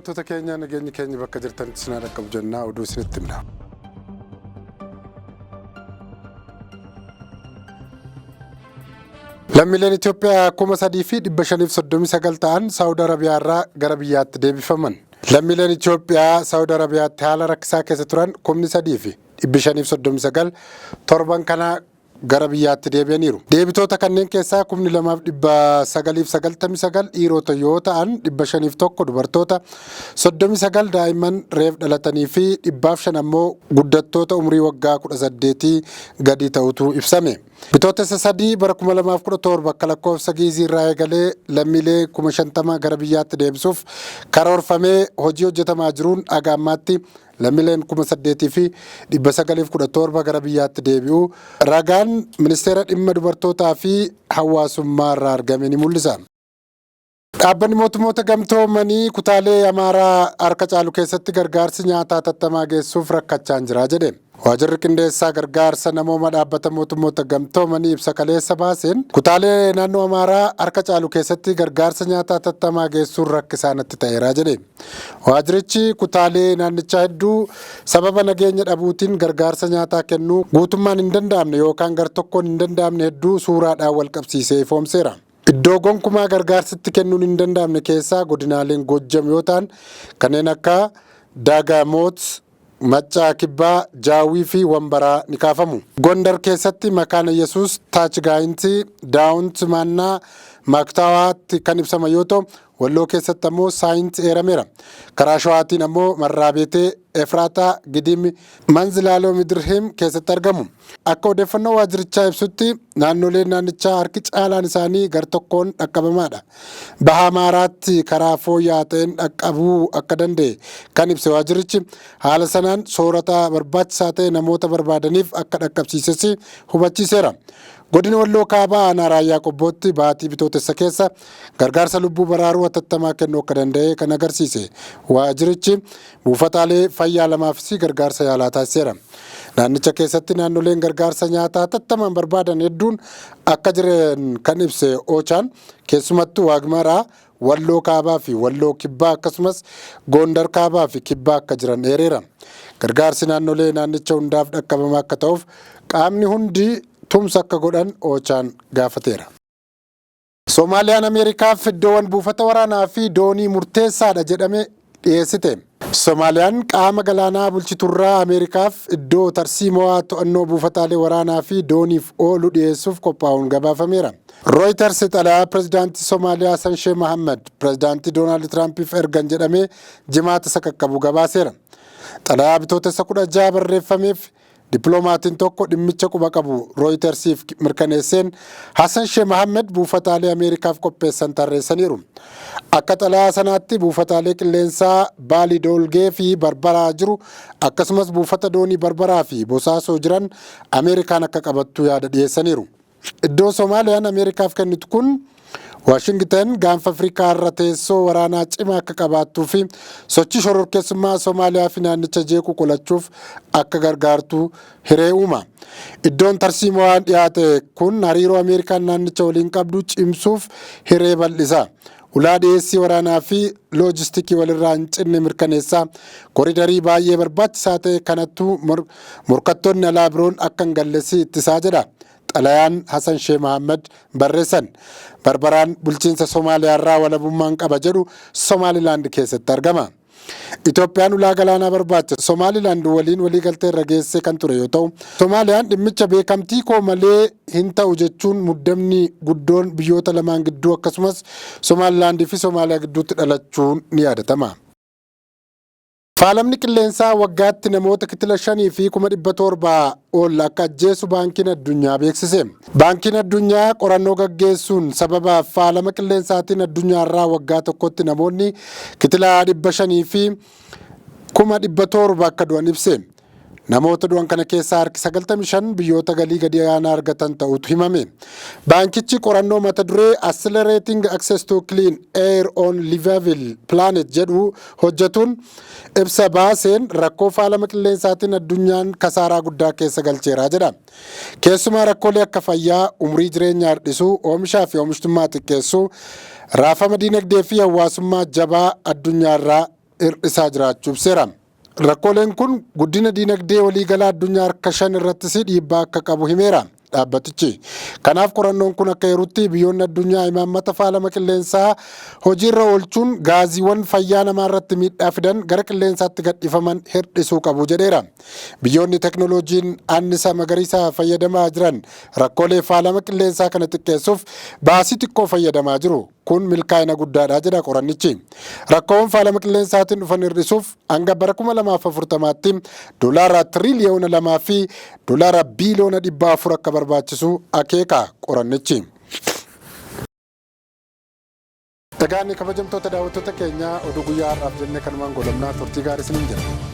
Daawwattoota keenya, nageenyi keenya bakka jirtanitti isin haa dhaqqabu jennaa, oduu isinitti himna. Lammiileen Itoophiyaa 3,539 ta'an Saawud Arabiyaa irraa gara biyyaatti deebifaman. Lammiileen Itoophiyaa Saawud Arabiyaatti haala rakkisaa keessa turan 3,539 torban kana gara biyyaatti deebi'aniiru. Deebitoota kanneen keessaa 2,999 dhiirota yoo ta'an, 501 dubartoota, 39 daa'imman reef dhalatanii fi 105 ammoo guddattoota umurii waggaa 18 gadi ta'utu ibsame. Bitootessa 3 bara 2017 akka lakkoofsa Giizii irraa eegalee lammiilee 50,000 gara biyyaatti deebisuuf karoorfamee hojii hojjetamaa jiruun haga ammaatti lammiileen 8,917 gara biyyaatti deebi'uu ragaan ministeera dhimma dubartootaa fi hawaasummaa irraa argame ni mul'isa. Dhaabbanni Mootummoota Gamtoomanii kutaalee Amaaraa harka caalu keessatti gargaarsi nyaataa hatattamaa geessuuf rakkachaan jira jedhe. Waajirri qindeessaa gargaarsa namooma dhaabbata Mootummoota Gamtoomanii ibsa kaleessa baaseen, kutaalee naannoo Amaaraa harka caalu keessatti gargaarsa nyaataa hatattamaa geessuun rakkisaa natti ta'eera jedhe. Waajirichi kutaalee naannichaa hedduu sababa nageenya dhabuutiin gargaarsa nyaataa kennuu guutummaan hin danda'amne yookaan gartokkoon hin danda'amne hedduu suuraadhaan wal qabsiisee ifoomseera. Iddoo gonkumaa gargaarsitti kennuun hin danda'amne keessaa godinaaleen Goojjam yoo ta'an, kanneen akka Daagamoot, Maccaa Kibbaa, Jaawwii fi Wambaraa ni kaafamu. Gondar keessatti Makaana Yesuus, Taach Gaayinti, Daawunt Maannaa, Maaktaawaatti kan ibsaman yoo ta'u, Walloo keessatti ammoo Saayint eerameera. Karaa Shawaatiin ammoo Marraabeetee, Efraataa, Gidim, Manz Laaloo Midirhim keessatti argamu. Akka odeeffannoo waajjirichaa ibsutti, naannoleen naannichaa harki caalaan isaanii gartokkoon dhaqqabamaadha. Baha Amaaraatti karaa fooyya'aa ta'een dhaqqabuu akka danda'e kan ibse waajjirichi, haala sanaan soorata barbaachisaa ta'e namoota barbaadaniif akka dhaqqabsiises hubachiiseera. Godina Walloo Kaabaa Aanaa Raayyaa Qobbootti baatii Bitootessa keessa gargaarsa lubbuu baraaruu hatattamaa kennuu akka danda'e kan agarsiise waajjirichi, buufataalee fayyaa lamaafis gargaarsa yaalaa taasiseera. Naannicha keessatti naannoleen gargaarsa nyaataa hatattamaan barbaadan hedduun akka jiran kan ibse OCHAn, keessumattuu Waagmaraa, Walloo Kaabaa fi Walloo Kibbaa akkasumas Goondar Kaabaa fi Kibbaa akka jiran eereera. Gargaarsi naannolee naannicha hundaaf dhaqqabamaa akka ta'uuf qaamni hundi tumsa akka godhan OCHAn gaafateera. Somaaliyaan Ameerikaaf iddoowwan buufata waraanaa fi doonii murteessaadha jedhame dhiyeessite. Somaaliyaan qaama galaanaa bulchiturraa Ameerikaaf iddoo tarsiimowaa to'annoo buufataalee waraanaa fi dooniif oolu dhiyeessuuf qophaa'uun gabaafameera. Reuters xalayaa pirezidaantii Somaaliyaa Hasan Sheeh Mohammad pirezidaantii Doonaald Tiraampiif ergan jedhamee Jimaata isa qaqqabu gabaaseera. Xalayaa Bitootessa 16 barreeffameef Dippiloomaatiin tokko dhimmicha quba qabu Rooyitersiif mirkaneesseen, Hasan Sheeh Mohaammed buufataalee Ameerikaaf qopheessan tarreessaniiru. Akka xalayaa sanaatti, buufataalee qilleensaa Baalidoolgee fi Barbaraa jiru akkasumas buufata doonii Barbaraa fi Bosaasoo jiran Ameerikaan akka qabattu yaada dhiyeessaniiru. Iddoo Somaaliyaan Ameerikaaf kennitu kun Waashingiten gaanfa Afrikaa irra teessoo waraanaa cimaa akka qabaattuu fi sochii shororkeessummaa Somaaliyaa fi naannicha jeequ qolachuuf akka gargaartu hiree uuma. Iddoon tarsiimowaan dhiyaate kun hariiroo Ameerikaan naannicha waliin qabdu cimsuuf hiree bal'isa. Ulaa dhiyeessii waraanaa fi loojistikii walirraa hin cinne mirkaneessa. Koridarii baay'ee barbaachisaa ta'e kanattu morkattoonni alaa biroon akka hin galles ittisaa jedha xalayaan Hasan Sheeh Mahaammad barreessan. Barbaraan bulchiinsa Somaaliyaarraa walabummaan qaba jedhu Somaalilaand keessatti argama. Itoophiyaan ulaa galaanaa barbaacha Somaalilaand waliin waliigaltee irra geessee kan ture yoo ta'u, Somaaliyaan dhimmicha beekamtii koo malee hin ta'u jechuun muddamni guddoon biyyoota lamaan gidduu akkasumas Somaalilaand fi Somaaliyaa gidduutti dhalachuun ni yaadatama. Faalamni qilleensaa waggaatti namoota kitila 5,700,000 ol akka ajjeesu Baankiin Addunyaa beeksise. Baankiin Addunyaa qorannoo gaggeessuun sababa faalama qilleensaatiin addunyaarraa waggaa tokkotti namoonni kitila 500,700 akka du'an ibse. Namoota du'an kana keessaa harki 95 biyyoota galii gadi aanaa argatan ta'utu himame. Baankichi qorannoo mata duree Accelerating Access to Clean Air on Livable Planet jedhu hojjetuun ibsa baaseen, rakkoo faalama qilleensaatiin addunyaan kasaaraa guddaa keessa galcheera jedha. Keessumaa rakkoolee akka fayyaa, umurii jireenyaa hir'isuu, oomishaa fi oomishtummaa xiqqeessuu, raafama diinagdee fi hawaasummaa jabaa addunyaarraa hir'isaa jiraachuu ibseera. Rakkooleen kun guddina diinagdee waliigalaa addunyaa harka 5 irrattis dhiibbaa akka qabu himeera dhaabbatichi. Kanaaf qorannoon kun akka eerutti, biyyoonni addunyaa imaammata faalama qilleensaa hojiirra oolchuun gaaziiwwan fayyaa namaa irratti miidhaa fidan gara qilleensaatti gadhiifaman hir'isuu qabu jedheera. Biyyoonni teknooloojiin annisaa magariisaa fayyadamaa jiran rakkoolee faalama qilleensaa kana xiqqeessuuf baasii xiqqoo fayyadamaa jiru. Kun milkaa'ina guddaadha jedha qorannichi. Rakkoowwan faalama qilleensaatiin dhufan hir'isuuf hanga bara 2040tti doolaara tiriliyoona 2 fi doolaara biiliyoona 400 akka barbaachisu akeeka qorannichi. Egaa kabajamtoota daawwattoota keenyaa, oduu guyyaa har'aaf jennee kanumaan goolabnaa. Turtii gaarii isiniin jedha.